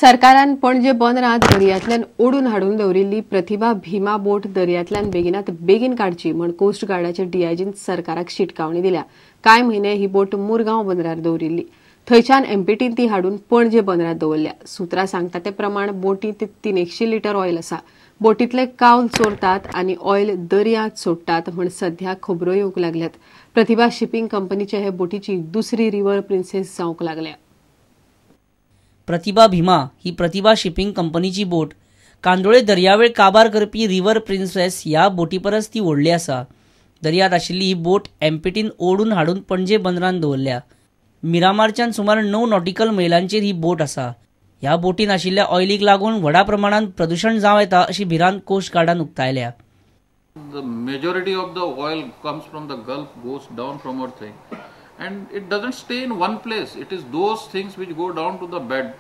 सरकारान पणजे बंदरांत दर्यांतल्यान ओडून हाडून दवरिल्ली प्रतिभा भीमा बोट दर्यांतल्यान बेगिनात बेगीन काडची म्हण कोस्ट गार्डाच्या डीआयजीन सरकाराक शिटकावणी दिल्या. कांय म्हयने ही बोट मुरगांव बंदरार दवरिल्ली. थंयच्यान एमपीटीन ती हाडून पणजे बंदरांत दवरल्या. सुत्रां सांगता ते प्रमाण बोटींत 300 लिटर ऑयल आसा. बोटींतले कावल चोरतात आनी ऑयल दर्यांत सोडटात म्हण सध्या खबरो येवंक लागल्यात. प्रतिभा शिपिंग कंपनीचे हे बोटीची दुसरी रिव्हर प्रिन्सेस जावंक लागल्या. प्रतिभा भीमा ही प्रतिभा शिपिंग कंपनीची बोट कांदोळे दर्यावेळ काबार करपी रिव्हर प्रिन्सेस ह्या बोटी परस ती व्हडली आसा. दर्यांत आशिल्ली ही बोट एमपीटीन ओडून हाडून पणजे बंदरांत दवरल्या. मिरामारच्यान सुमार 9 नॉटिकल मैलांचेर ही बोट आसा. ह्या बोटीन आशिल्ल्या ऑयलीक लागून व्हडा प्रमाणांत प्रदूशण जावं येता अशी भिरांत कोस्ट गार्डान उक्तायल्या. The majority of the oil comes from the Gulf, goes down from our thing. And it doesn't stay in one place. It is those things which go down to the bed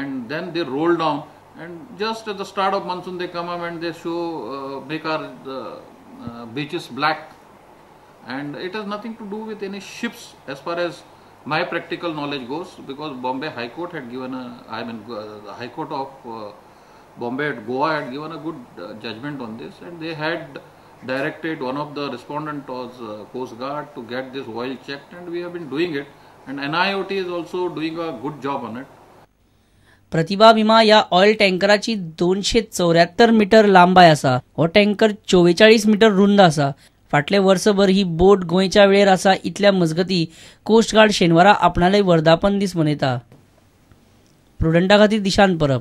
and then they roll down, and just at the start of monsoon they come up and they show make our beaches black. And it has nothing to do with any ships as far as my practical knowledge goes, because Bombay High Court had given a, I mean the High Court of Bombay at Goa had given a good judgment on this, and they had directed one of the respondent was Coast Guard to get this oil checked, and we have been doing it, and NIOT is also doing a good job on it. Pratibha Bhima ह्या oil टँकराची 274 metre लांबाय आसा. हो tanker 44 metre रुंद आसा. फाटले वर्सभर ही बोट गोंयच्या वेळेर आसा. इतल्या मजगती कोस्ट गार्ड शेनवारा आपणाले वर्धापन दीस मनयता. प्रुडंटा खातीर दिशांत परब.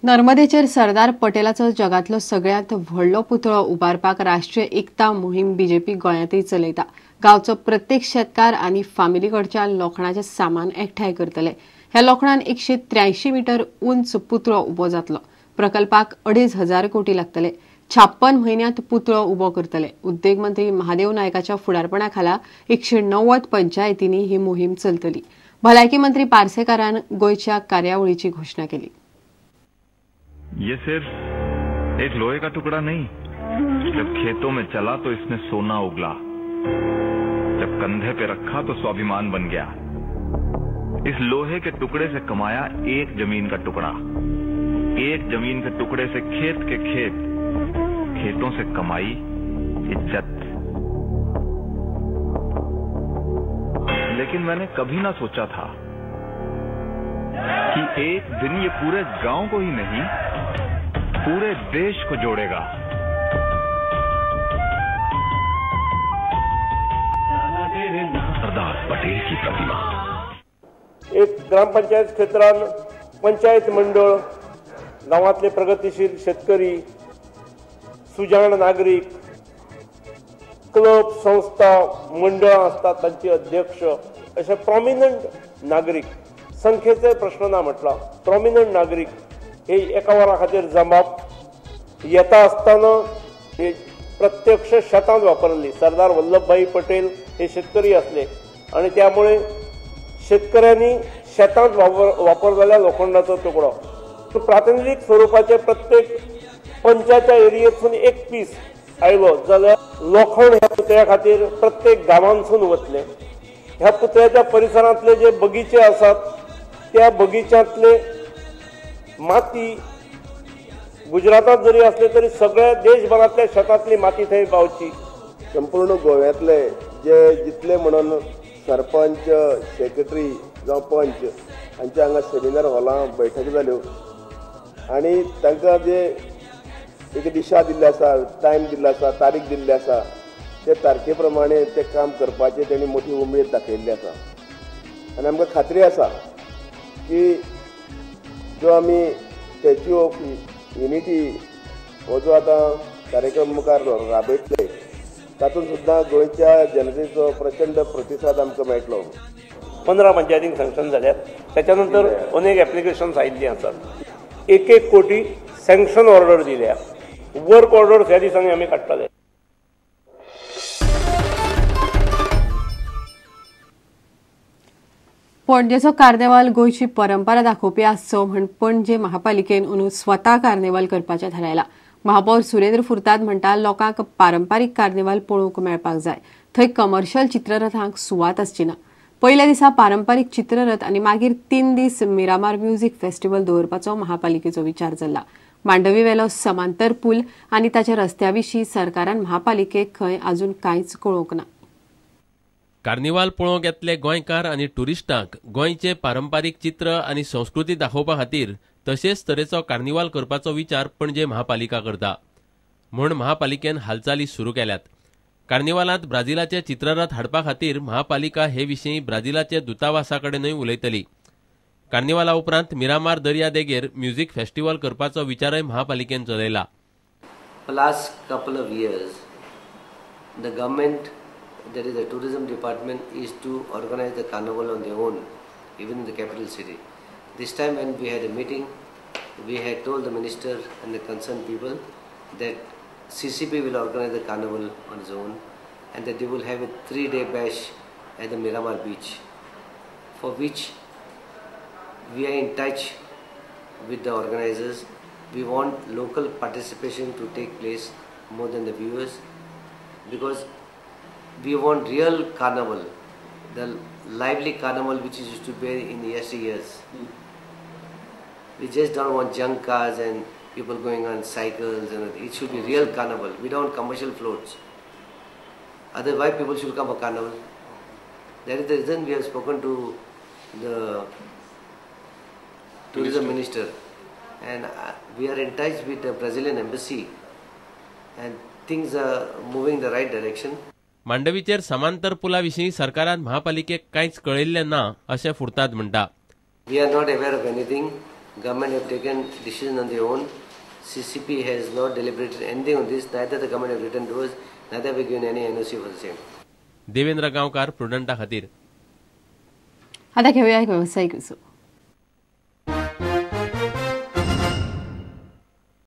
नर्मदेचेर सरदार पटेलाचो जगांतलो सगळ्यांत व्हडलो पुतळो उबारपाक राष्ट्रीय एकता मोहीम बीजेपी गोंयांतय चलयता. गांवचो प्रत्येक शेतकार आनी फामिली कडच्या लोखणाचें सामान एकठांय करतले. ह्या लोखणान 183 मीटर उंच पुतळो उबो जातलो. प्रकल्पाक 2500 कोटी लागतले. 56 म्हयन्यांत पुतळो उबो करतले. उद्देग मंत्री महादेव नायकाच्या फुडारपणा खाला 190 पंचायतींनी ही मोहीम चलतली. भलायकी मंत्री पार्सेकारान गोंयच्या कार्यावळीची घोशणा केली. ये सिर्फ एक लोहे का टुकड़ा नहीं, जब खेतों में चला तो इसने सोना उगला, जब कंधे पे रखा तो स्वाभिमान बन गया। इस लोहे के टुकड़े से कमाया एक जमीन का टुकड़ा, एक जमीन के टुकड़े से खेत के खेत, खेतों से कमाई इज्जत। लेकिन मैंने कभी ना सोचा था कि एक दिन ये पूरे गांव को ही नहीं पूरे देश को जोड़ेगा। सरदार पटेल की प्रतिमा। एक ग्रामपंचायत क्षेत्रान पंचायत मंडळ, गांवांतले प्रगतीशील शेतकरी, सुजाण नागरीक, क्लब, संस्था, मंडळां आसतात तांचे अध्यक्ष, अशे प्रॉमिनंट नागरीक, संख्येचे प्रश्न ना म्हटला, प्रॉमिनंट नागरीक हे एका वरा खातीर जमाप येता आसतना हे प्रत्यक्ष शेतांत वापरली. सरदार वल्लभभाई पटेल हे शेतकरी असले आणि त्यामुळे शेतकऱ्यांनी शेतांत वापरलेल्या लोखंडाचो तुकडो प्रातिनिधीक स्वरूपाचे प्रत्येक पंचाच्या एरियेतसून एक पीस आयलो जाल्यार लोखंड ह्या पुतळ्या खातीर प्रत्येक गांवांतसून वतले. ह्या पुतळ्याच्या परिसरांतले जे बगीचे आसात त्या बगीच्यांतले माती गुजरातात जरी असले तरी सगळ्या देशभरांतल्या शेतांतली माती थंय पावची. संपूर्ण गोव्यांतले जे जितले म्हणून सरपंच, सेक्रेटरी जावं पंच हांच्या हांगा सेमिनार हॉलां बैठक जाल्यो आनी तांकां जे एक दिशा दिल्ली आसा, टायम दिल्लो आसा, तारीख दिल्ली आसा, ते तारखे प्रमाणे ते काम करपाचें तेणी मोठी उमेद दाखयल्ली आसा. आनी आमकां खात्री आसा की जो आमी स्टॅच्यू ऑफ युनिटी हो जो आतां कार्यक्रम मुखार राबयतले तातूंत सुद्दां गोंयच्या जनतेचो प्रचंड प्रतिसाद आमकां मेळटलो. 15 पंचायतींक सँक्शन जाल्यात, त्याच्या नंतर अनेक एप्लिकेशन्स आयिल्लीं आसात. 1-1 कोटी सँक्शन ऑर्डर दिल्या, वर्क ऑर्डर ह्या दिसांनी आमी काडटले. पणजेचो कार्नेवाल गोंयची परंपरा दाखोवपी आसचो म्हण पणजे महापालिकेन अंदू स्वता कार्नेवाल करपाचें थारायलां. महापौर सुरेंद्र फुर्ताद म्हणटा लोकांक पारंपारीक कार्नेवाल पळोवंक मेळपाक जाय, थंय कमर्शियल चित्ररथांक सुवात आसची ना. पयल्या दिसा पारंपारीक चित्ररथ आनी मागीर 3 दीस मिरामार म्युझिक फेस्टिवल दवरपाचो महापालिकेचो विचार चल्ला. मांडवीवेलो समांतर पूल आनी ताच्या रस्त्या विशीं सरकारान महापालिकेक खंय अजून कांयच कळोवंक ना. कार्निवाल पळोवंक येतले गोंयकार आनी ट्युरिस्टांक गोंयचे पारंपारीक चित्र आनी संस्कृती दाखोवपा खातीर तशेंच तरेचो कार्निवाल करपाचो विचार पणजे महापालिका करता म्हूण महापालिकेन हालचाली सुरू केल्यात. कार्निवालांत ब्राझिलाचे चित्ररथ हाडपा खातीर महापालिका हे विशीं ब्राझिलाचे दूतावासा कडेनूय उलयतली. कार्निवाला उपरांत मिरामार दर्या देगेर म्युझिक फेस्टिवल करपाचो विचारय महापालिकेन चलयला. Last couple of years the government, that is the tourism department, is to organize the carnival on their own, even in the capital city. This time when we had a meeting, we had told the minister and the concerned people that CCP will organize the carnival on its own and that they will have a 3-day bash at the Miramar beach, for which we are in touch with the organizers. We want local participation to take place more than the viewers, because we want real carnival, the lively carnival which is used to be in the yesteryears. We just don't want junk cars and people going on cycles, and it should be real carnival. We don't want commercial floats. Otherwise people should come for carnival. That is the reason we have spoken to the tourism minister, and we are in touch with the Brazilian embassy, and things are moving in the right direction. मांडवीचेर समांतर पुला विशीं सरकारान महापालिकेक कांयच कळयल्लें ना अशें फुर्ताद म्हणटा. We are not aware of anything. Government have taken decision on their own. CCP has not deliberated anything on this. Neither the government have written to us, neither have we given any NOC for the same. Devendra Gaonkar, प्रुडंटा खातीर. आता घेऊया एक व्यावसायिक विसव.